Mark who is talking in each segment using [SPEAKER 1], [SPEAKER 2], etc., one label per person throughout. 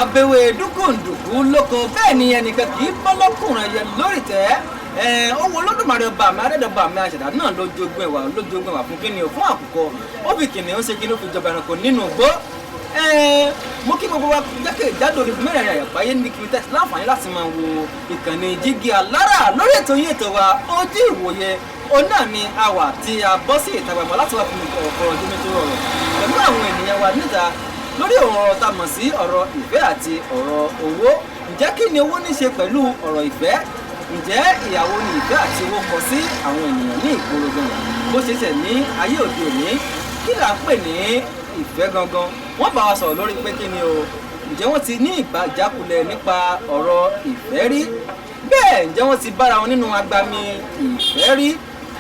[SPEAKER 1] Abẹ́wé dúkùndùkú lóko, bẹ́ẹ̀ ni ẹnìkan kì í bọ́ lọ́kùnrin ẹyẹ lórí tẹ́. Ó wo Olódùmarè ọba mi, adẹ́dọ̀ba mi, àṣẹ̀dá náà ló jogún ẹwà, ló jogún ẹwà fún kíni o, fún àkùkọ. Ó fi kìnìún ṣe kíni, ó fi jọba ẹranko nínú igbó. Mo kí gbogbo wa jákèjádò orí mẹ́rẹ̀ẹ̀rin àgbáyé ní kí tẹ́sí láǹfààní láti máa wo ìkànnì Jígí Alára lórí ètò yín, ètò wa, Ojú Ìwòye. Òun náà ni a wà tí a bọ́ sí ìta gbangba láti wá fi ọ̀rọ̀ jómi tó rọrọ̀ pẹ̀lú àwọn ènìyàn wa níta lórí ọ̀rọ̀ tá a mọ̀ sí ọ̀rọ̀ ìfẹ́ àti ọ̀rọ̀ owó. Ǹjẹ́ kí ni owó ní ṣe pẹ̀lú ọ̀rọ̀ ìfẹ́? Ǹjẹ́ ìyàwó ni ìfẹ́ àti owó kọ sí àwọn ènìyàn ní ìgboro gan bó ṣe ṣẹ̀ ní ayé òde òní? Kí là ń pè ní ìfẹ́ gangan? Wọ́n bá wa sọ̀rọ̀ lórí pé kí ni o, ǹjẹ́ wọ́n ti ní ìbàjákulẹ̀ nípa ọ̀rọ̀ ìfẹ́ rí? Bẹ́ẹ̀, ǹjẹ́ wọ́n ti bára wọn nínú agbami ìfẹ́ rí?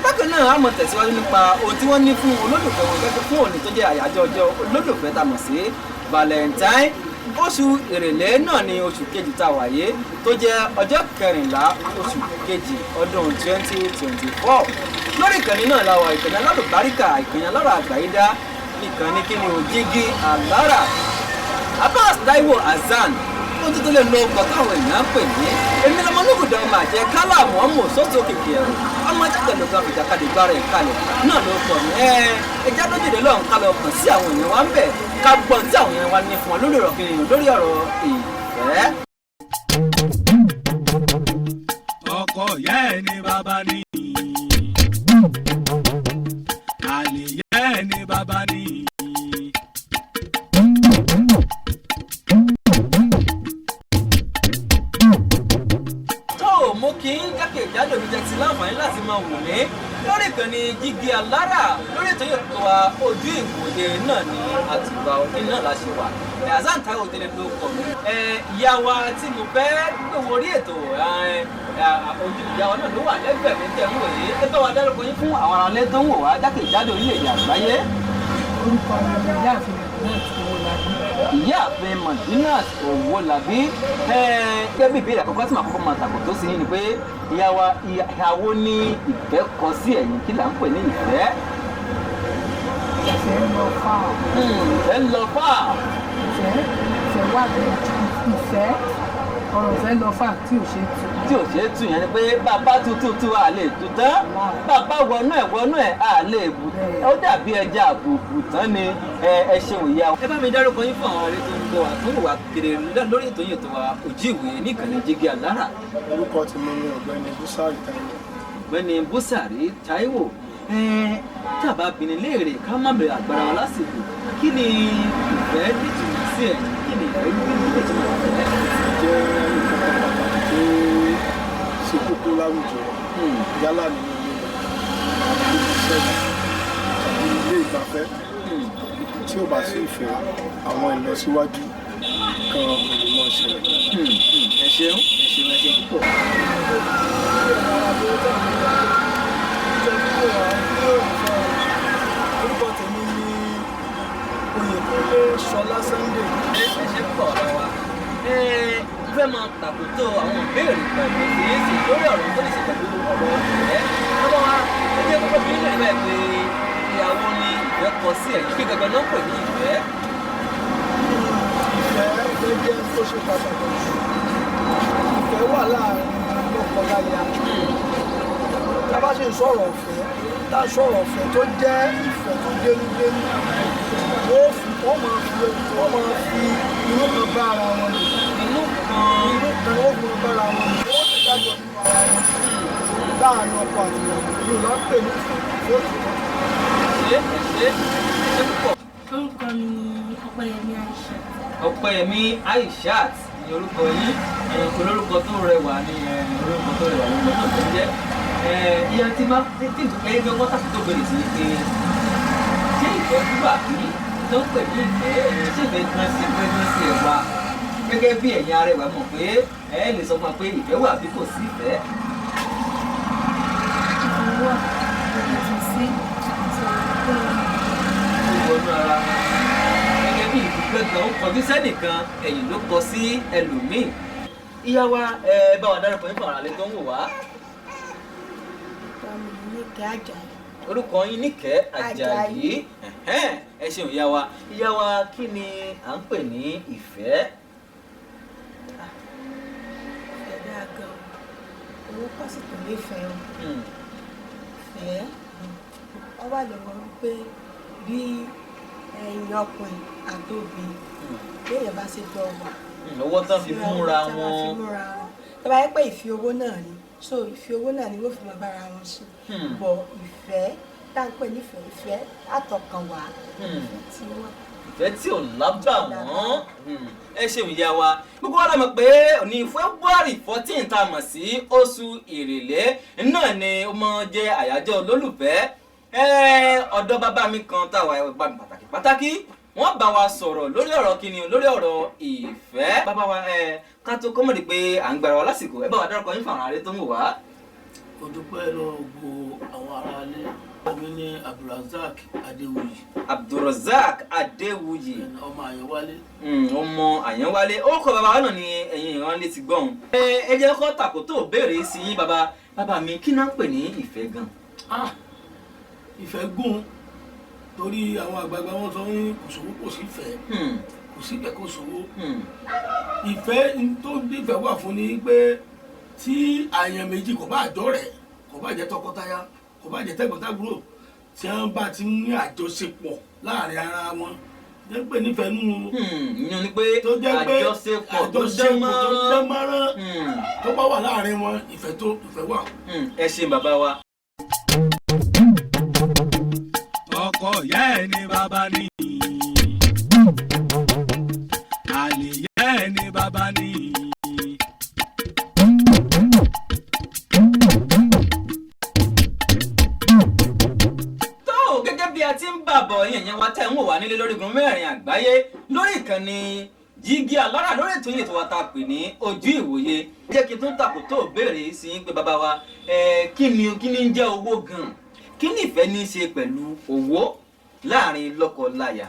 [SPEAKER 1] Bákan náà, a máa tẹ̀síwájú nípa ohun tí wọ́n ní fún olólùfẹ́ wọn gẹ́gẹ́ fún òní tó jẹ́ àyájọ́ ọjọ́ olólùfẹ́ tá a mọ̀ sí Valentine. Oṣù Èrèlé náà ni oṣù kejì tá a wà yé, tó jẹ́ ọjọ́ 14 oṣù kejì ọdún 2024. Lórí ìkànnì náà la wà, ìkànnì alálùbáríkà, ìkànnì alára àgbáyédá, ìkànnì kí ni o, Jígí Alára. Abbas Taiwo Hasan ojú tó lè lo ọkọ̀ táwọn èèyàn ń pè ní èmi lọmọ olókùdá, ọmọ àjẹ kálàmù, ọmọ òṣòṣò kìkì ẹ̀rù, ọmọ ajákèlè kan fìjàkadì gbára ẹ̀ kalẹ̀ náà ló pọ̀ mí. Ẹ ẹjá lójúde lọ́hùn, ká lọ kàn sí àwọn èèyàn wa ń bẹ̀, ká gbọ́n tí àwọn èèyàn wa ní fún wa lórí ọ̀rọ̀ kìnìún, lórí ọ̀rọ̀ ìfẹ́.
[SPEAKER 2] Ọkọ ìyá ẹ ní bàbá ní, àlè ìyá ẹ ní bàbá ní.
[SPEAKER 1] Tó mo kì í jákèjádò mi jẹ́ ti láǹfààní láti máa wò ní lórí ìkànnì Jígí Alára lórí ètò yìí tó wa, Ojú Ìwòye náà ní àtìgbà òfin náà la ṣe wà. Hasan Taiwo tẹ́lẹ̀ ló kọ mi. Ìyá wa tí mo fẹ́ gbé wo orí ètò ojú ìyá wa náà ló wà lẹ́gbẹ̀ẹ́ mi tẹ̀ ń wò yìí. Ẹ bá wa dárúkọ yín fún àwọn aráalé tó ń wò wá jákèjádò orílẹ̀-èdè àgbáyé.
[SPEAKER 3] Orúkọ mi ni Ìyáàfin Madinat Owólabí.
[SPEAKER 1] Ìyáàfin Madinat Owólabí. Gẹ́gẹ́ bí ìbéèrè àkọ́kọ́ tí màá kọ́kọ́ máa tàkò tó sí yín ni pé, ìyá wa, ìyàwó ní ìfẹ́ kọ sí ẹ̀yìn, kí là ń pè ní ìfẹ́?
[SPEAKER 3] Ìfẹ́ lọ fà.
[SPEAKER 1] Ìfẹ́ ń lọ fà.
[SPEAKER 3] Ìfẹ́ wà bẹ́ẹ̀, ìfẹ́, ọ̀rọ̀ ìfẹ́ lọ fà tí ò ṣe tu.
[SPEAKER 1] Tí ò ṣeé tù, yẹn ni pé bàbá tu tu tu, a lè tu tán, bàbá wọnú ẹ̀ wọnú ẹ̀, a lè bù, ó dàbí ẹja àbùbù tán ni. Ẹ ṣeun, ìyá wa. Ẹ bá mi dárúkọ yín fún àwọn ará tó ń gbọ́ wa, tó ń wà kiri lórí ètò yìí tó wa, Ojú Ìwé ní ìkànnì Jígí Alára.
[SPEAKER 4] Orúkọ tí mo ní, Ọ̀gbẹ́ni Búsárì Táíwò.
[SPEAKER 1] Ọ̀gbẹ́ni Búsàrí Táíwò. Tá a bá bini léèrè, ká má bẹ̀rẹ̀ àgbàrá wa lásìkò, kí ni ìfẹ́ nítumọ̀ sí ẹ̀yìn? Kí ni ìfẹ́ nítumọ̀ ìfẹ́?
[SPEAKER 4] Jẹ́ nǹkan kan pàtàkì tó ṣe kókó láwùjọ, yálà nínú ilé lọ tàbí ibi iṣẹ́ tàbí ilé ìgbafẹ́. Tí ò bá sí ìfẹ́, àwọn ìlọsíwájú kan ò lè mọ ṣẹlẹ̀.
[SPEAKER 1] Ẹ ṣeun, ẹ ṣeun, ẹ ṣeun púpọ̀.
[SPEAKER 4] Orúkọ tèmi ní Oyèkúnlé Ṣọlá Sunday.
[SPEAKER 1] Ẹ ṣe púpọ̀, ọ̀rọ̀ wa. Ẹ fẹ́ máa tàkótó àwọn ìbéèrè pẹ̀lú fèsì lórí ọ̀rọ̀ tó lè ṣe pẹ̀lú ọ̀rọ̀ ìfẹ́. Lọ́wọ́ wa, ẹ jẹ́ kókó bí nílẹ̀ báyìí pé ìyàwó ní ìfẹ́ kọ sí ẹ̀yìn, kí gangan náà pè ní ìfẹ́?
[SPEAKER 4] Ìfẹ́ ló jẹ́ tó ṣe pàtàkì jù. Ìfẹ́ wà láàrin lọ́kọláya. Tá a bá ṣe ń sọ̀rọ̀ ọ̀fẹ́, tá a sọ̀rọ̀ ọ̀fẹ́ tó jẹ́ ìfẹ́ tó dénúdénú, wọ́n máa fi inú kan bá ara wọn lò.
[SPEAKER 1] Inú kan.
[SPEAKER 4] Inú kan ni wọ́n fi máa bá ara wọn lò, wọ́n sì dájọ́ nínú ara wọn láàrin ọkọ àti ìyàwó. Ìlú là ń pè ní ìfẹ́, ìfẹ́ òtítọ́.
[SPEAKER 1] Ẹ ṣe, ẹ ṣe, ẹ ṣe púpọ̀.
[SPEAKER 5] Orúkọ mi ni Ọpẹ́yẹmí Aisha.
[SPEAKER 1] Ọpẹ́yẹmí Aishat ni orúkọ yín. Olórúkọ tó rẹwà ni, orúkọ tó rẹwà lórúkọ náà tó ń jẹ́. Ìyá tí máa tí ẹni gbọ́n tàbí tó bẹ̀rẹ̀ sí pé ṣé ìfẹ́ wà bí tó ń pè ní ìfẹ́? Ṣé ìfẹ́ gan sí ìfẹ́ gan sí ẹ̀ wá gẹ́gẹ́ bí ẹ̀yin arẹwà mọ̀ pé ẹ lè sọ fún wa pé ìfẹ́ wà bí kò sí ìfẹ́?
[SPEAKER 5] Ìfẹ́ wà, kò sí sọ̀rọ̀ pé
[SPEAKER 1] Ó wọnú ara wọn gẹ́gẹ́ bí ìfẹ́ gan ó kọjú sẹ́nìkan, ẹ̀yìn ló kọ sí ẹlòmíì. Ìyá wa, ẹ bá wa dárúkọ yín fún àwọn àlejò tó ń wò wá.
[SPEAKER 5] Orúkọ mi ni Níkẹ́ Àjàyí.
[SPEAKER 1] Orúkọ yín Níkẹ́ Àjàyí. Ẹ̀hẹ́n, ẹ ṣeun, ìyá wa. Ìyá wa, kí ni à ń pè ní ìfẹ́?
[SPEAKER 6] Kọ́ sì tó nífẹ̀ẹ́ o. Ìfẹ́ ọ wà lọ́wọ́ wípé bí ẹ̀yin ọkùnrin àti obìnrin béèyàn bá ṣe jọ wà.
[SPEAKER 1] Owó tán fi múra
[SPEAKER 6] tí wọ́n fi
[SPEAKER 1] wọn.
[SPEAKER 6] múra wọn. Tó bá yẹ pé ìfi owó náà ni, so ìfi owó náà ni wọ́n fi máa bára wọn ṣe. Bọ̀ ìfẹ́ tá à ń pè nífẹ̀ẹ́, ìfẹ́ àtọkànwá, ìfẹ́ tí wọ́n.
[SPEAKER 1] Ìfẹ́ tí ò lábà wọ́n. Ẹ ṣeun ìyá wa. Gbogbo wa la mọ̀ pé òní February 14 tá a mọ̀ sí oṣù Ìrèlé náà ni ó mọ̀ jẹ́ àyájọ́ olólùfẹ́. Ọ̀dọ̀ bàbá mi kan táwa bá mi pàtàkì pàtàkì, wọ́n bá wa sọ̀rọ̀ lórí ọ̀rọ̀ kíni, lórí ọ̀rọ̀ ìfẹ́. Bàbá wa, ká tó kọ́mọ̀dé pé à ń gbára wa lásìkò, ẹ bá wa dárúkọ yín fún àwọn àrẹ tó ń wò wá.
[SPEAKER 7] Mo dúpẹ́ lọ́wọ́ gbogbo àwọn aráalé. Mi ní Abdulrasaq Adéwuyì.
[SPEAKER 1] Abdulrasaq Adéwuyì.
[SPEAKER 7] Ọmọ Àyànwálé.
[SPEAKER 1] Ọmọ Àyànwálé. Ó kọ bàbá wa náà ni ẹ̀yin ìran létí gbọ́n. Ẹ jẹ́ kó tàkó tó béèrè sí yín, bàbá. Bàbá mi, kí náà ń pè ní ìfẹ́ gan?
[SPEAKER 7] Ah, ìfẹ́ gùn, torí àwọn àgbààgbà wọn sọ ní kò sówó kò sí ìfẹ́, kò sí ìfẹ́ kò sówó. Ìfẹ́ tó nífẹ̀ẹ́ wà fún ni pé tí àyàn méjì kò bá àjọ rẹ̀, kò bá jẹ́ tọkọtaya, kò bá jẹ́ tẹ̀gbọ́ntàbúrò, tí wọ́n bá ti ní àjọṣepọ̀ láàrin ara wọn jẹ́ pé nífẹ̀ẹ́ nù.
[SPEAKER 1] Ìyẹn ni pé
[SPEAKER 7] tó jẹ́ pé
[SPEAKER 1] àjọṣepọ̀ tó
[SPEAKER 7] àjọṣepọ̀ tó
[SPEAKER 1] dán mọ́rán
[SPEAKER 7] dán mọ́rán tó bá wà láàrin wọn, ìfẹ́ tó ìfẹ́ wà.
[SPEAKER 1] Ẹ ṣeun bàbá wa.
[SPEAKER 2] Ọkọ ìyá ẹ ní bàbá ní, àlè ìyá ẹ ní bàbá ní.
[SPEAKER 1] Tó gẹ́gẹ́ bí a ti ń bàbọ̀, yẹn wa tẹ̀ ń wò wá nílé lórígun mẹ́rin àgbáyé lórí ìkànnì Jígí Alára, lórí ètò yìí tó wa ta pè ní Ojú Ìwòye, jẹ́ kí n tún tàkò tó béèrè sí i pé bàbá wa, kí ni ń jẹ́ owó gan-an? Kí ni ìfẹ́ ní í ṣe pẹ̀lú owó láàrin lọ́kọ-láya?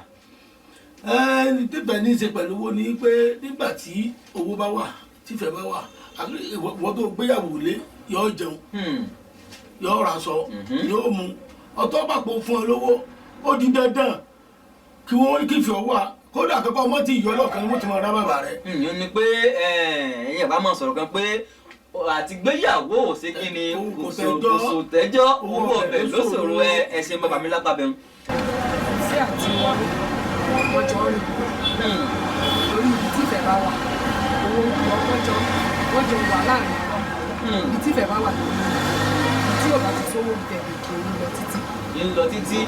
[SPEAKER 7] Ẹni tífẹ̀ ní í ṣe pẹ̀lú owó ni pé nígbà tí owó bá wà, tífẹ̀ bá wà, àbí ìwọ tó gbéyàwó lé, yóò jẹun, yóò raṣọ, yóò mu ọtọ́ bàpò fún ẹ lówó, ó di dandan kí wọ́n kífì ọ wà. Kódà akẹ́kọ̀ọ́ ọmọ tí ìyọ́ lọ́kàn wọ́n ti máa rá bàbá rẹ̀.
[SPEAKER 1] Ìyẹn ni pé ẹ̀yin àbá máa sọ̀rọ̀ kan pé àti gbéyàwó ò ṣe kí ni,
[SPEAKER 7] kò
[SPEAKER 1] kò
[SPEAKER 7] tẹ́jọ́.
[SPEAKER 1] Sò tẹ́jọ́, owó ọbẹ̀ ló ṣòro. Ẹ ṣe bàbá mi lápá bẹ́ẹ̀.
[SPEAKER 3] Ìfẹ́ àti owó wọ́n jọ ń rìn, torí ibi tí ìfẹ́ bá wà, owó wọ́n jọ wà láàrin ara wọn. Ibi tí ìfẹ́ bá wà lórí, ibi tí ò bá ti sówó bẹ̀rẹ̀ kì í lọ títí.
[SPEAKER 1] Ń lọ títí.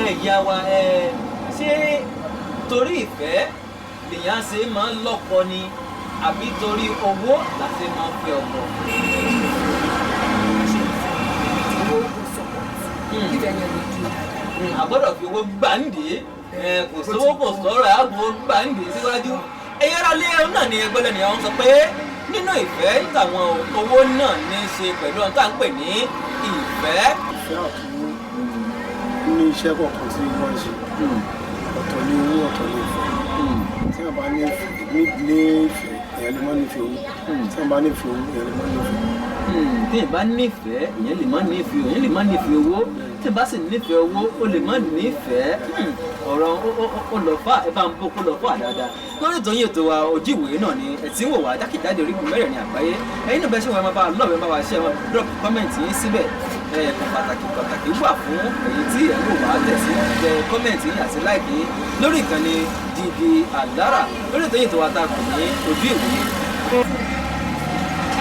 [SPEAKER 1] Ẹ ìyá wa, ẹ ṣé torí ìfẹ́ lèèyàn ṣe máa ń lọ́kọ ni, àbí torí owó la ṣe máa ń fẹ́ ọkọ?
[SPEAKER 3] Ṣe ìfẹ́ owó kò support ìfẹ́ yẹn lè dúró dáadáa.
[SPEAKER 1] A gbọ́dọ̀ fi owó gbàǹdé, kò sówó kò sọ̀rọ̀, àgbo gbàǹdé síwájú. Ẹ̀yin ará lé, ẹ̀hún náà ni ẹgbẹ́ lẹ́nu àwọn sọ pé nínú ìfẹ́ tàwọn, owó náà ní í ṣe pẹ̀lú ohun tá à ń pè ní ìfẹ́.
[SPEAKER 4] Ìfẹ́ àtowó ní iṣẹ́ kọ̀ọ̀kan tí wọ́n ń ṣe. Ọ̀tọ̀ ní owó, ọ̀tọ̀ ní ìfẹ́. Tí wọ́n bá ní ìfẹ́, èèyàn lè má nífẹ̀ẹ́ owó. Tí wọ́n bá nífẹ̀ẹ́ owó, èèyàn lè má nífẹ̀ẹ́.
[SPEAKER 1] Tí ì bá nífẹ̀ẹ́, èèyàn lè má nífẹ̀ẹ́, èèyàn lè má nífẹ̀ẹ́ owó. Tí ì bá sì nífẹ̀ẹ́ owó, ó lè má nífẹ̀ẹ́. Ọ̀rọ̀ ó lọ fà, ẹ bá ń bó kó lọ fà dáadáa. Lórí ètò yín, ètò wa Ojú Ìwòye náà ni ẹ ti ń wò wá jákèjádò orígun mẹ́rẹ̀ẹ̀rin àgbáyé. Ẹ̀yin náà bẹ́ẹ̀ ṣe wọ́n máa bá wa lọ́ọ̀bẹ, bá wa ṣe wọn, drop comment yín síbẹ̀. Ẹ̀ẹ̀kan pàtàkì pàtàkì wà fún èyí tí ẹ̀ ń wò wá, tẹ̀sí tẹ comment yín àti like yín lórí ìkànnì Jígí Alára, lórí ètò yín, ètò wa tá a pè ní Ojú Ìwòye.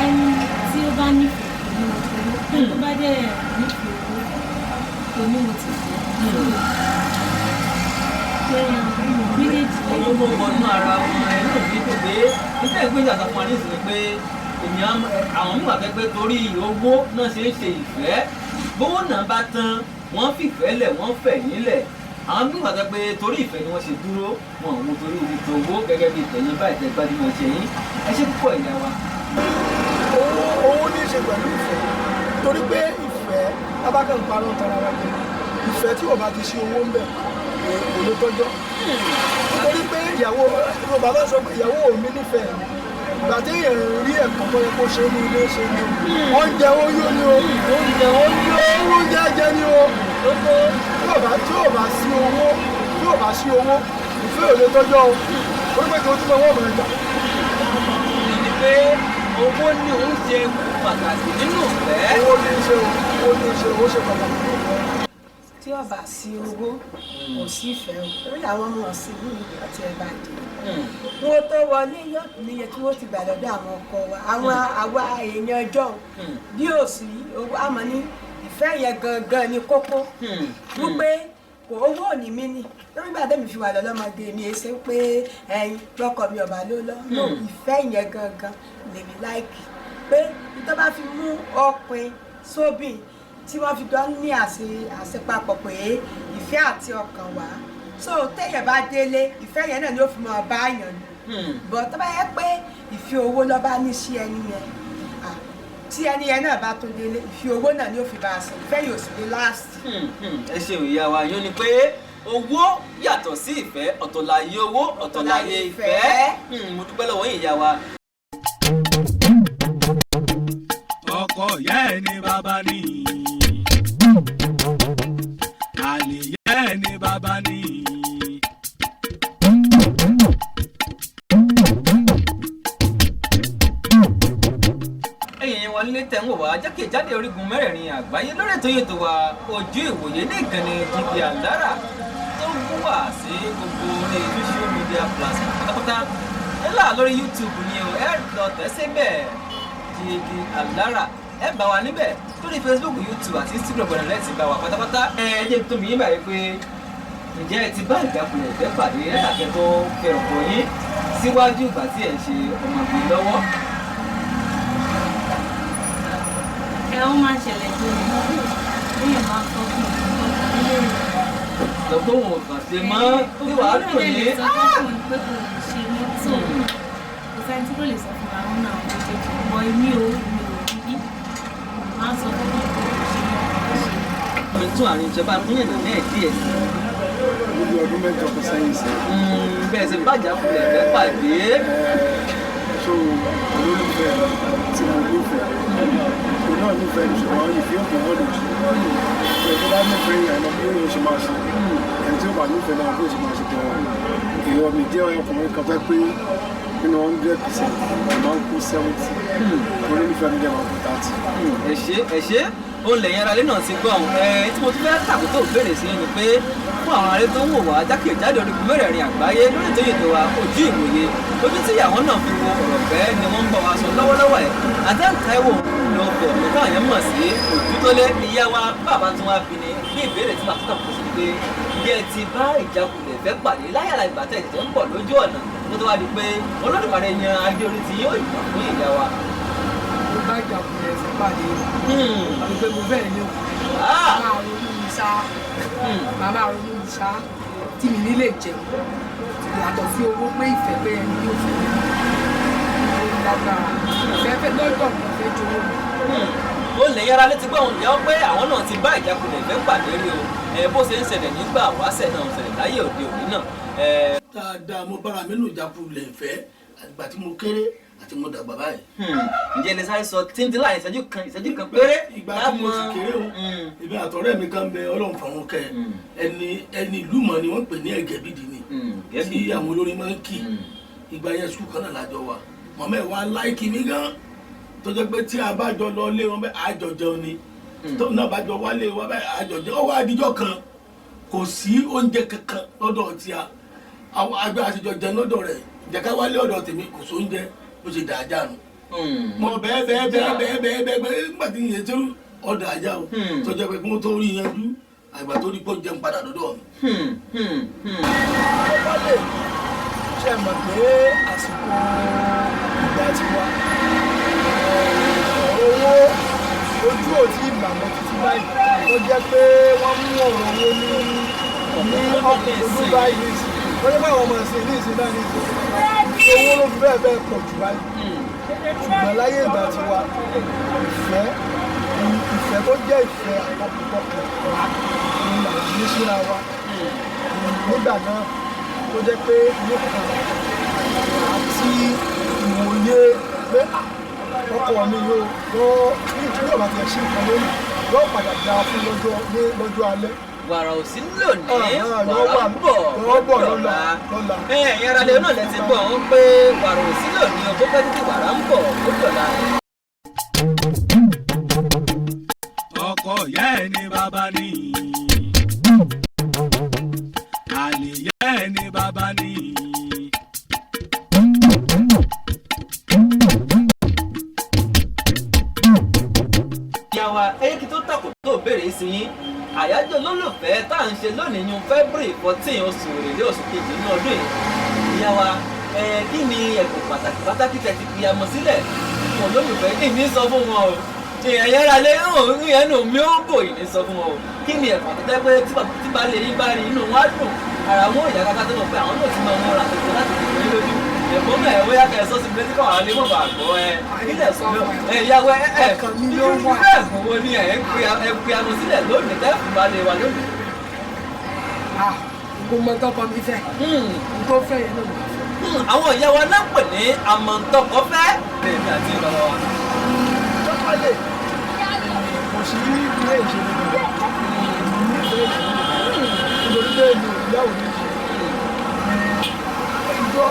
[SPEAKER 5] Ẹni tí ó bá nífẹ̀ẹ́ kò ní wo towó, ẹni tó bá dẹ̀ nífẹ̀ẹ́ owó kò ní wo tìfẹ́. Pé méjèèjì.
[SPEAKER 1] Owó tó wọnú ara wọn. Ẹ náà fi tó pé nígbà ìpín ìjà fún wa nísìnyí pé èèyàn àwọn mìíràn fẹ́ pé torí owó náà ṣe ń ṣe ìfẹ́, bówó náà bá tán, wọ́n fìfẹ́ lẹ̀, wọ́n fẹ̀yìn lẹ̀. Àwọn mìíràn fẹ́ pé torí ìfẹ́ ni wọ́n ṣe dúró, wọn ò wo torí owó tó owó. Gẹ́gẹ́ bí ìtẹ̀yìn báyìí tẹ gbajúmọ̀ ṣe yín, ẹ ṣe púpọ̀ ìyá wa.
[SPEAKER 4] Owó ní í ṣe pẹ̀lú ìfẹ́, torí pé ìfẹ́ tábàkàn ń parọ́ tara wa jẹ. Ìfẹ́ tí ò bá ti ṣe owó ń bẹ̀ kò lè tọ́jọ́, nítorí pé ìyàwó Yorùbá bá sọ pé ìyàwó mi nífẹ̀ẹ́ mi, ìgbà tí èèyàn rí ẹ̀kọ́ tó yẹ kó ṣe ní ilé ṣe ni o, oúnjẹ ó yó ni o,
[SPEAKER 1] Oúnjẹ ó yó.
[SPEAKER 4] Oúnjẹ jẹ ni o. Tí ò bá sí owó, tí ò bá sí owó, ìfẹ́ ò lè tọ́jọ́ o, orí pé kí o tún mọ wọ́n mọ̀ ẹja.
[SPEAKER 1] Ni pé Owó ní òun ṣe pàtàkì nínú ìfẹ́.
[SPEAKER 4] Owó ní í ṣe owó ní í ṣe owó ṣe pàtàkì nínú ìfẹ́.
[SPEAKER 6] Tí ó bá sí owó kò sí ìfẹ́ o, lórí àwọn ọmọ ọ̀sìn ní ìgbà tí ẹ bá dé wọn tó wọlé yóò níye tí wọn ti gbà lọ́dọ̀ àwọn ọkọ wa, àwọn àwa èèyàn ọjọ́ bí ò sí owó àmọ́ ní ìfẹ́ yẹn gangan ni kókó, wípé kò owó ò ní mí ní lórí ìgbà tẹ́mi fi wà lọ́lọ́mọdé mi ẹ ṣe pé ẹyin lọ́kọ mi ọ̀bà ló lọ ló ìfẹ́ yẹn gangan lèmi láìkì pé tó bá fi mú ọpin sóbìn tí wọ́n fi jọ ní àṣepapọ̀ pé ìfẹ́ àti ọkàn wá, so téèyàn bá délé ìfẹ́ yẹn náà ni ó fi máa bá yàn lò, bọ̀ tó bá yẹ pé ìfẹ́ owó ló bá ní sí ẹni yẹn, tí ẹni yẹn náà bá tó délé ìfẹ́ owó náà ni ó fi bá a sọ, ìfẹ́ yóò sì dé láàsì.
[SPEAKER 1] Ẹ ṣeun ìyá wa, yóò ní pé owó yàtọ̀ sí ìfẹ́, ọ̀tọ̀ láyé owó ọ̀tọ̀ láyé ìfẹ́. Mo dúpẹ́ lọ́wọ́ yín ìyá wa.
[SPEAKER 2] Ọkọ ìyá ẹ ní bàbá ní, àlè ìyá ẹ ní bàbá ní.
[SPEAKER 1] Ẹ̀yin wọn nílé tẹ̀ ń wò wá jákèjádé orígun mẹ́rẹ̀ẹ̀rin àgbáyé lórí ètò yìí tó wa Ojú Ìwòye ní ìkànnì Jígí Alára tó ń gún wá sí gbogbo orí social media platform pátápátá, yálà lórí YouTube ni o, ẹ lọ tẹ̀ síbẹ̀ Jígí Alára, ẹ bá wa níbẹ̀ lórí Facebook, YouTube àti Instagram gbọ́dọ̀ lẹ́sìn bá wa pátápátá. Ẹ jẹ́ tó mi yín báyìí pé ǹjẹ́ ẹ ti bá ìjákulẹ̀ ìfẹ́ pàdé látàkẹ́ tó fẹ́ ọkọ yín síwájú ìgbà tí ẹ̀ ń ṣe ọmọge lọ́wọ́?
[SPEAKER 5] Ẹ ó máa ń ṣẹlẹ̀ pé èèyàn máa ń sọ fún un ilé rẹ̀.
[SPEAKER 1] Sọ pé òun ò kàn ṣe mọ́ tí wàá dùn ní.
[SPEAKER 5] Ó lè sọ fún un pé òun ò ṣe mọ́ tó kò sẹ́ni tí kò lè sọ fún àwọn náà méjèèjì, bọ́ èmi ò rí máa ń sọ fún un pé òun ò ṣe mọ́ kò ṣe.
[SPEAKER 1] Mi tún àárín ìjọba mílíọ̀nù náà díẹ̀ sí.
[SPEAKER 4] Gbogbo ọdún mẹ́jọ kan sẹ́yìn sí.
[SPEAKER 1] Bẹ́ẹ̀ ṣe bàjẹ́ àkùlẹ̀ fẹ́ pàdé.
[SPEAKER 4] So olólùfẹ́ tí mo nífẹ̀ẹ́ òun náà nífẹ̀ẹ́ ní, ṣùgbọ́n ìfẹ́ òkè wọ́n lè ṣe ẹ̀ tó bá nífẹ̀ẹ́ yẹn lọ bí ó ṣe máa ṣe, ẹni tí ó bá nífẹ̀ẹ́ náà bí ó ṣe máa ṣe tẹ̀wọ̀n. Èèyàn mi jẹ́ ọkùnrin kan fẹ́ pé nínú 100% máa ń kú 70, olólùfẹ́ mi jẹ́ máa kú 30.
[SPEAKER 1] Ẹ ṣé ẹ ṣé, ó lẹ̀yìn ara lé náà ti gbọ́n. Ẹ tí mo tún fẹ́ tàbí tó béèrè sí ni pé fún àwọn ará tó ń wò wá jákèjádò orígun mẹ́rẹ̀ẹ̀rin àgbáyé lórí ètò ètò wa Ojú Ìwòye, ojú tí ìyàwó náà fi wo ọ̀rọ̀ fẹ́ ni wọ́n ń bá wa sọ lọ́wọ́lọ́wọ́ ẹ̀. Àtẹ̀ǹtáìwò ló bọ̀ mí táwọn yẹn mọ̀ sí Ojútólé. Ìyá wa bàbá tí wọ́n á fi ni ní ìbéèrè tí màá tún tàbí sí ni pé ǹjẹ́ ẹ ti bá ìjákulẹ̀ fẹ́ pàdé láyàrá ìgbà tẹ̀ jẹ́ ń bọ̀ lójú ọ̀nà kó tó wá di pé Olódùmarè yan adé orí tí yóò yàn fún ìyá wa?
[SPEAKER 3] Mo bá ìjákulẹ̀ fẹ́ pàdé àti pé mo fẹ́ẹ̀ ní òkú máa ronú mi ṣá, màá ronú mi ṣá tí mi nílé jẹun yàtọ̀ sí owó pé ìfẹ́ pé ẹni yóò fẹ́ mi ó lágbára ìfẹ́ fẹ́ lọ́dọ̀ mi fẹ́ jowó mi.
[SPEAKER 1] Ó lè yára létí pé òun jẹ́ pé àwọn náà ti bá ìjákulẹ̀ ìfẹ́ pàdé rí o, bó ṣe ń ṣẹlẹ̀ nígbà wáṣẹ̀ náà ń ṣẹlẹ̀ láyé òde òní náà.
[SPEAKER 7] Dáadáa, mo bára mi nù ìjákulẹ̀ ìfẹ́ àgbà tí mo kéré àti mo dàgbà báyìí.
[SPEAKER 1] Ǹjẹ́ ilé sáré sọ títí láàrin ìṣẹ́jú kan péré?
[SPEAKER 7] Ìgbà tí mo sì kéré o, èmi àtọ̀rẹ́ mi kan bẹ Ọlọ́run fọ̀run kẹ, ẹni ìlú mọ̀ ni wọ́n pè ní Ẹ̀gẹ́bìdì ni tí àwọn olórin máa ń kì. Ìgbà yẹn sùkúl kan náà lájọ wa, màmá ẹ̀ wá láìkì mi gan tó jẹ́ pé tí a bá jọ lọ lé wọn bẹ́ẹ̀ àjọ jẹun ni, tó náà bá jọ wálé wọn bẹ́ẹ̀ àjọ jẹun. Ó wá adijọ́ kan kò sí oúnjẹ kankan lọ́dọ̀ tí a àwọn àgbẹ̀ àtijọ́ jẹun lọ́dọ̀ rẹ̀, jẹ̀ká wálé ọ̀dọ̀ tèmi kò sóúnjẹ, bó ṣe dàájà nù. Mọ bẹ́ẹ̀ bẹ́ẹ̀ bẹ́ẹ̀ bẹ́ẹ̀ bẹ́ẹ̀ bẹ́ẹ̀ bẹ́ẹ̀ nígbà tí ìyẹn tó ọ̀dà ajá o tó jẹ́ pé kí wọ́n tó rí yanjú àgbà tó rí pọ́ jẹun padà dọ́dọ̀ mi.
[SPEAKER 4] Ọba lè ṣe mọ̀ pé àsìkò ìgbà ti wá owó ojú ò tí ìgbàgbọ́ títí báyìí tó jẹ́ pé wọ́n mú ọ̀rọ̀ owó ní ọkùnrin báyìí wọ́n jẹ́ pé àwọn ọmọ ìsìn ní ìsìn náà ní ìsìn owó ló fi bẹ́ẹ̀ bẹ́ẹ̀ pọ̀ jù báyìí. Ṣùgbọ́n láyé ìgbà tiwa ìfẹ́ ìfẹ́ tó jẹ́ ìfẹ́ àtọkùntọkùn wá ní làwọn ní síra wa nígbà náà tó jẹ́ pé nìkan àti ìwòye pé ọkọ mi yóò yóò ní ìtúnyọ̀ bá ti ẹ̀ sí nǹkan lónìí yóò padà dáa fún lọ́jọ́ alẹ́.
[SPEAKER 1] Wàrà ò sí lónìí,
[SPEAKER 4] Yóò
[SPEAKER 1] wàrà ń bọ̀
[SPEAKER 4] yóò bọ̀
[SPEAKER 1] lọ́la.
[SPEAKER 4] lọ́la.
[SPEAKER 1] Ẹ̀yin ará lè náà lẹ ti gbọ́ ń pé wàrà ò sí lónìí o, bó pẹ́ títí wàrà ń bọ̀ ó dọ̀la.
[SPEAKER 2] Ọkọ ìyá ẹni bàbá ni, àlè ìyá ẹni bàbá ni.
[SPEAKER 1] Ìyá wa, ẹyẹ kí tó tàkò tó béèrè sí yín, àyájọ́ olólùfẹ́ tá à ń ṣe lónìí yún February 14, oṣù Èrèlé, oṣù kejì nínú ọdún yìí. Ìyá wa, ẹ kí ni ẹ̀bùn pàtàkì pàtàkì tẹ̀ ti fi amọ̀ sílẹ̀ fún olólùfẹ́? Ìní sọ fún wọn o, èèyàn yára lé ẹnu mi ó bò, ìní sọ fún wọn o. Kí ni ẹ̀bùn tó jẹ́ pé tí baálé yín bá rí, inú wọn á dùn, ara wọn ò yá káká, tó mọ̀ pé àwọn náà ti máa múra tuntun láti fi wọ́n lójú? Ẹ̀bùn náà ẹ̀ wóyá kẹ́ ẹ sọ sí mi létí káwọn alẹ́ mọ̀ bá gbọ́ ẹ nílẹ̀ fún mi ẹ ìyàwó ẹ ẹ
[SPEAKER 3] Ọkàn mi ló wà.
[SPEAKER 1] Ẹ̀bùn wo ni ẹ̀ ń pe amọ̀ sílẹ̀ lónìí tẹ́ fún baálé wa lónìí?
[SPEAKER 3] Ah, mo mọ tọkọ mi fẹ́, n tó fẹ́ yẹn náà mo fẹ́.
[SPEAKER 1] Àwọn ìyá wa náà pè ní àmọ̀ǹtọkọ fẹ́. Èmi àti bàbá wa.
[SPEAKER 4] Tọ́pálẹ̀ kò sí ilé ìṣèlú nítorí pé mi ò yáwó méjì. Ìjọ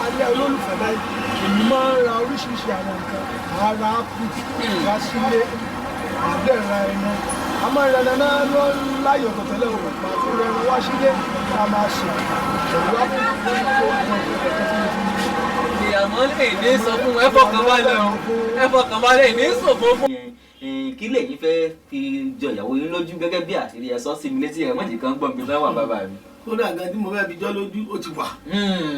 [SPEAKER 4] alẹ́ olólùfẹ́ báyìí, èmi máa ń ra oríṣiríṣi àwọn nǹkan. Ara ápù wá sílé, àdé ra ẹran, a máa ń ra ẹran náà lọ láyè ọ̀tọ̀ tẹ́lẹ̀ o, màá tún ra ẹran wá sílé ká máa ṣe pẹ̀lú ápù tó ń tó
[SPEAKER 1] Ìyàmọ́ lè ní sọ fún ẹ, fọkàn balẹ̀ o, ẹ fọkàn balẹ̀, ní sòfò fún. Kí lèyìn fẹ́ fi jọ ìyàwó yín lójú gẹ́gẹ́ bí àṣírí? Ẹ sọ sí mi létí, ẹ mọ̀jì kan gbọ́n mi láwà bàbá mi.
[SPEAKER 7] Kódà gan tí mo fẹ́ fi jọ́ lójú ó ti wà,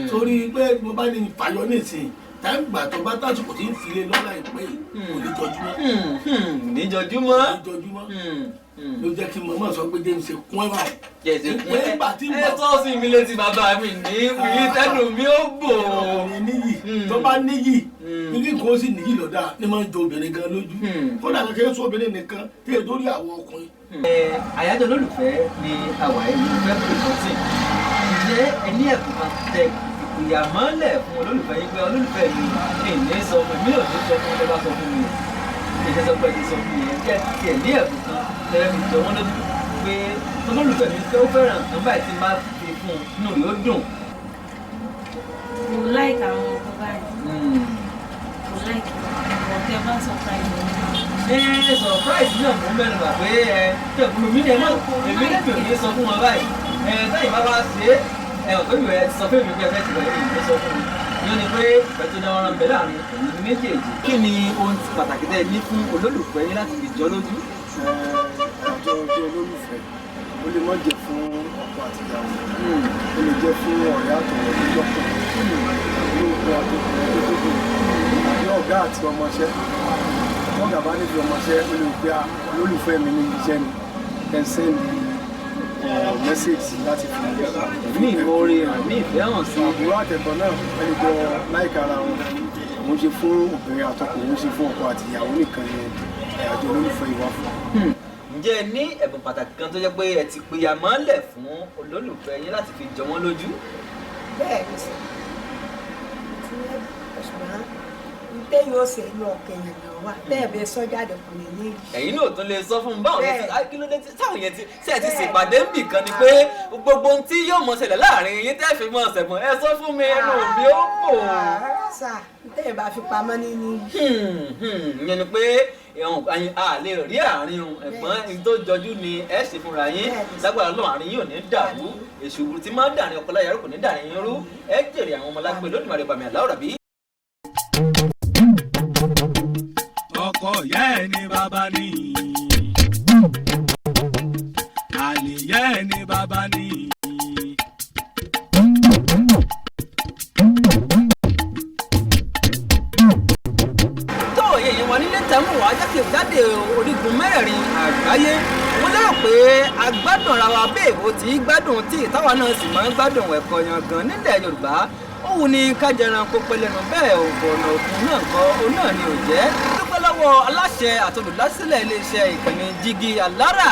[SPEAKER 7] torí pé mo bá ní fàyọ nísìnyí, táìmù gbà tó bá tásìkò tí ń filé lọ́la ìpè kò ní jọjúmọ́.
[SPEAKER 1] Níjọjúmọ́.
[SPEAKER 7] Kò ní jọjúmọ́ ló jẹ́ kí mọ̀mọ́ sọ pé James ṣe kún ẹ̀ báyìí.
[SPEAKER 1] Jẹ̀sẹ̀ kún
[SPEAKER 7] Ìpè ìgbà tí
[SPEAKER 1] ẹ sọ sí mi létí bàbá mi ní mi tẹnu mi ó bò.
[SPEAKER 7] Ọkùnrin níyì tó bá níyì ní kò sí níyì lọ́dà ní máa ń jọ obìnrin gan lójú. Kódà kékeré sọ obìnrin nìkan tí èdè orí àwọn ọkùnrin.
[SPEAKER 1] Àyájọ́ olólùfẹ́ ni àwa ẹni February 14. Ǹjẹ́ ẹ ní ẹ̀bùn kan tẹ ìyàmọ́lẹ̀ fún olólùfẹ́ yín pé olólùfẹ́ mi ní ní sọ fún mi, ò ní sọ fún ẹ, bá sọ fún mi, ìṣe sọ pé ẹ ti sọ fún mi, ẹ jẹ́ tiẹ̀ ní ẹ̀bùn kan tẹ́lẹ̀ fi jọ wọ́n lójú pé olólùfẹ́ mi fẹ́, ó fẹ́ràn nǹkan báyìí, tí n bá fi fún un, inú rẹ̀ ó dùn?
[SPEAKER 5] Mo like àwọn ọkọ báyìí, mo like ọ̀tẹ̀ bá surprise mi.
[SPEAKER 1] Ẹ surprise náà mò ń mẹ́nu bà pé ẹ tẹ̀ fún mi ní ẹ náà, èmi lẹ́mi ò ní sọ fún wọn báyìí. Ẹ sẹ́yìn bá wá ṣe é, ẹ ò tóbi ẹ ti sọ fún mi pé ẹ fẹ́ ti bẹ̀rẹ̀ yìí ní sọ fún mi yóò ní pé ìfẹ́ tó dáwọ́ rán bẹ láàrin ẹ̀yin méjèèjì. Kí ni ohun pàtàkì tẹ́ ẹ ní fún olólùfẹ́ yín láti fi jọ lójú?
[SPEAKER 4] Àjọ ọjọ́ olólùfẹ́, ó lè má jẹ́ fún ọkọ àti ìyàwó, ó lè jẹ́ fún ọ̀rẹ́ àtọ̀rẹ́ tó jọ́pọ̀, tàbí òkun àtọkùnrin tó tóbi, tàbí ọ̀gá àti ọmọọṣẹ́. Ọ̀gá bá níbi ọmọọṣẹ́, ó lè gbé olólùfẹ́ mi ní iṣẹ́ ni ẹ̀ ń send message láti fi
[SPEAKER 1] ní ìmoore hàn, ní ìfẹ́ hàn sí.
[SPEAKER 4] Àbúrò àtẹ̀gbọ́n náà, ẹni jọ láìka ara wọn. Òun ṣe fún obìnrin àtọkùnrin, òun ṣe fún ọkọ àti ìyàwó nìkan ni àjọ olólùfẹ́ ìwà fún.
[SPEAKER 1] Ǹjẹ́ ẹ ní ẹ̀bùn pàtàkì kan tó jẹ́ pé ẹ ti pìyà mọ́lẹ̀ fún olólùfẹ́ yín láti fi jọ wọ́n lójú?
[SPEAKER 6] Bẹ́ẹ̀ ni sọ tí ṣùgbọ́n téèyàn ó ṣe inú ọkàn èèyàn lọ wà tẹ́ẹ̀ bẹ sọ́jáde kò ní ní.
[SPEAKER 1] Ẹ̀yin náà tún lè sọ fún un báwọn yẹn ti kí ló dé táwọn yẹn ti ṣe ti ṣèpàdé ń bì kan ni pé gbogbo ohun tí yóò mọ ṣẹlẹ̀ láàrin yín tẹ́ fi mọ ṣẹ̀gbọ́n, ẹ sọ fún mi, ẹnu mi ó bò.
[SPEAKER 6] Sà téèyàn bá fi pamọ́ ní ní.
[SPEAKER 1] Ìyẹn ni pé a lè rí àárín ẹ̀gbọ́n tó jọjú ni ẹ ṣe fúnra yín. Lágbára lọ́wọ́, àárín yín ò ní dàrú. Èṣù tí máa ń dàrin ọkọ láya kò ní dàrin yín rú. Ẹ jèrè àwọn ọmọ lágbè lódìmọ̀rẹ́ bàmí àláwọ̀rà bí.
[SPEAKER 2] Ọkọ ìyá ẹni bàbá ni, àlè ìyá ẹni bàbá ni.
[SPEAKER 1] Tó èèyàn wà nílé tẹ́mù wá jákèjádò orígun mẹ́rẹ̀ẹ̀rin àgbáyé, mo lérò pé agbádùn ara wa bí èbó tí gbádùn tí ìtawà náà sì máa ń gbádùn ẹ̀kọ́ yangan nílẹ̀ Yorùbá. Ó wù ní kájẹran kó pẹ́ lẹ́nu bẹ́ẹ̀, òògùn ọ̀nà òkun náà kọ́ òun náà ni ò jẹ́. Dúpẹ́ lọ́wọ́ aláṣẹ àtolùdásílẹ̀ iléeṣẹ́ ìkànnì Jígí Alára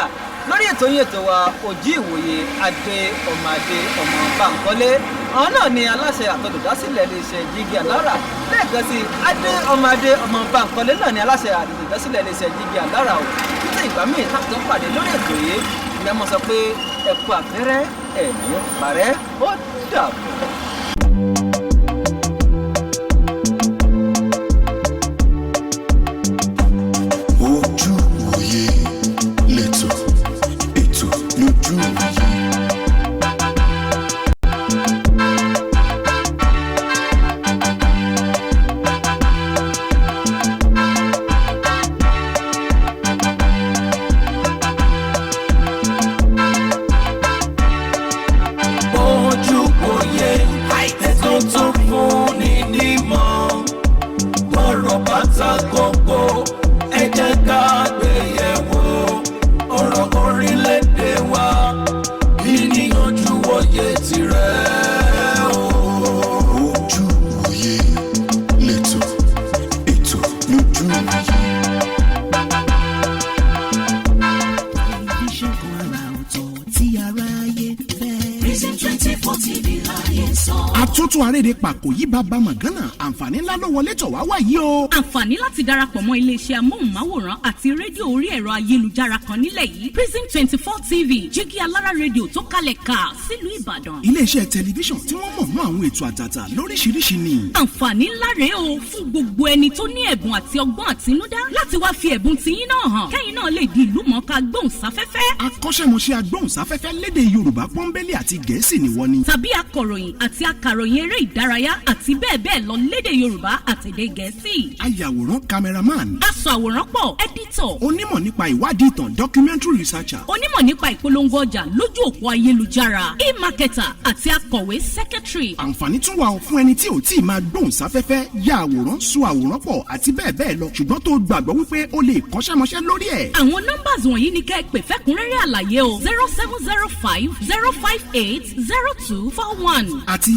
[SPEAKER 1] lórí ètò yín ètò wa Ojú Ìwòye, Adé ọmọ Adé ọmọ Bánkọ́lé. Àwọn náà ni aláṣẹ àtolùdásílẹ̀ iléeṣẹ́ Jígí Alára. Lẹ́ẹ̀kan sí, Adé ọmọ Adé ọmọ Bánkọ́lé náà ni aláṣẹ àtolùdásílẹ̀ iléeṣẹ́ Jígí Alára o. Títí ìgbà míì tá a tún pàdé lórí ètò yìí, ìyá mọ̀ sọ pé Ẹ̀kú àfẹ́rẹ́ ẹ̀mí parẹ́, ó dàbọ̀.
[SPEAKER 8] Ojú òye lẹ́tọ̀, ètò lójú òye.
[SPEAKER 2] Ojú òye, ètò tó fúnni nímọ̀, bọ́rọ̀ bàtà kókó, ẹ jẹ́ ká gbé yẹ̀wò ọ̀rọ̀ orílẹ̀-èdè wa, kí ni ojú òye tirẹ̀ o.
[SPEAKER 8] Ojú òye lẹ́tọ̀, ètò lójú òye.
[SPEAKER 9] Tẹlifíṣàn kan àrà ọ̀tọ̀ tí aráyé fẹ́.
[SPEAKER 10] Prism 24 TV láyé sọ.
[SPEAKER 11] Àtúntò arédè pàkó yí bàbá mọ̀gánà, àǹfààní ńlá ló wọlé tọ̀ wá wáyé o.
[SPEAKER 12] Àǹfààní láti darapọ̀ mọ́ iléeṣẹ́ amóhùnmáwòrán àti rédíò orí ẹ̀rọ ayélujára kan nílẹ̀ yìí, Prism 24 TV, jígí alára rédíò tó kalẹ̀ ká sílùú Ìbàdàn.
[SPEAKER 11] Iléeṣẹ́ tẹlifíṣàn tí wọ́n mọ̀ mọ́ àwọn ètò àtàtà lóríṣiríṣi ni.
[SPEAKER 12] Àǹfààní ńlá rèé o fún gbogbo ẹni tó ní ẹ̀bùn àti ọgbọ́n àtinúdá láti wá fi ẹ̀bùn tiyín náà hàn, kẹ́yìn náà lè di ìlú mọ̀ọ́ká gbóhùnsáfẹ́fẹ́.
[SPEAKER 11] Akọ́ṣẹ́mọṣẹ́ agbóhùnsáfẹ́fẹ́ lédè Yorùbá pọ́nbélé àti Gẹ̀ẹ́sì ni wọ́n ni.
[SPEAKER 12] Tàbí akọ̀ròyìn àti akàròyìn eré ìdárayá àti bẹ́ẹ̀ bẹ́ẹ̀ lọ lédè Yorùbá àtèdè Gẹ̀ẹ́sì.
[SPEAKER 11] Ayàwòrán, cameraman.
[SPEAKER 12] Aṣọ àwòrán pọ̀, editor.
[SPEAKER 11] Onímọ̀ nípa ìwádìí ìtàn, documentary researcher.
[SPEAKER 12] Onímọ̀ nípa ìpolongo ọjà lójú òpó ayélujára, e-marketer, àti akọ̀wé, secretary.
[SPEAKER 11] Àǹfààní tún wà ó fún ẹni tí ò tí ì máa gbóhùnsáfẹ́fẹ́, ya àwòrán, so àwòrán pọ̀ àti bẹ́ẹ̀ bẹ́ẹ̀ lọ, ṣùgbọ́n tó gbàgbọ́ wípé ó lè kọ́ṣẹ́mọṣẹ́ lórí ẹ̀.
[SPEAKER 12] Àwọn numbers wọ̀nyí ni kẹ́ ẹ pè fẹ́kúnrẹ́rẹ́ àlàyé o: 07050580241
[SPEAKER 11] àti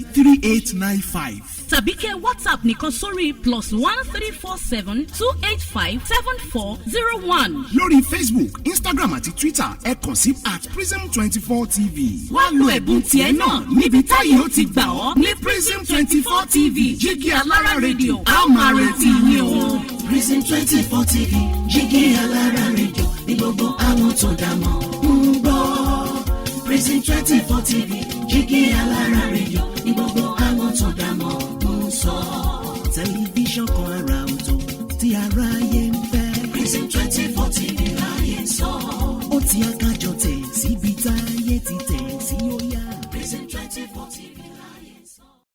[SPEAKER 11] 09039893895.
[SPEAKER 12] Tàbí kẹ́ WhatsApp nìkan sórí +13472857401.
[SPEAKER 11] Lórí Facebook, Instagram àti Twitter, ẹ kàn sí @prism24tv.
[SPEAKER 12] Wá lo ẹ̀bùn tiẹ̀ náà níbi táyé ó ti gbà ọ́ ní Prism 24 TV, jígí alára rédíò. A ó máa retí yín o.
[SPEAKER 9] Prism 24 TV, jígí alára rédíò ní gbogbo àwọn tó dá mọ̀ ń gbọ́. Prism 24 TV, jígí alára rédíò ní gbogbo àwọn tó dá mọ̀ ń sọ. Tẹlifíṣàn kan àrà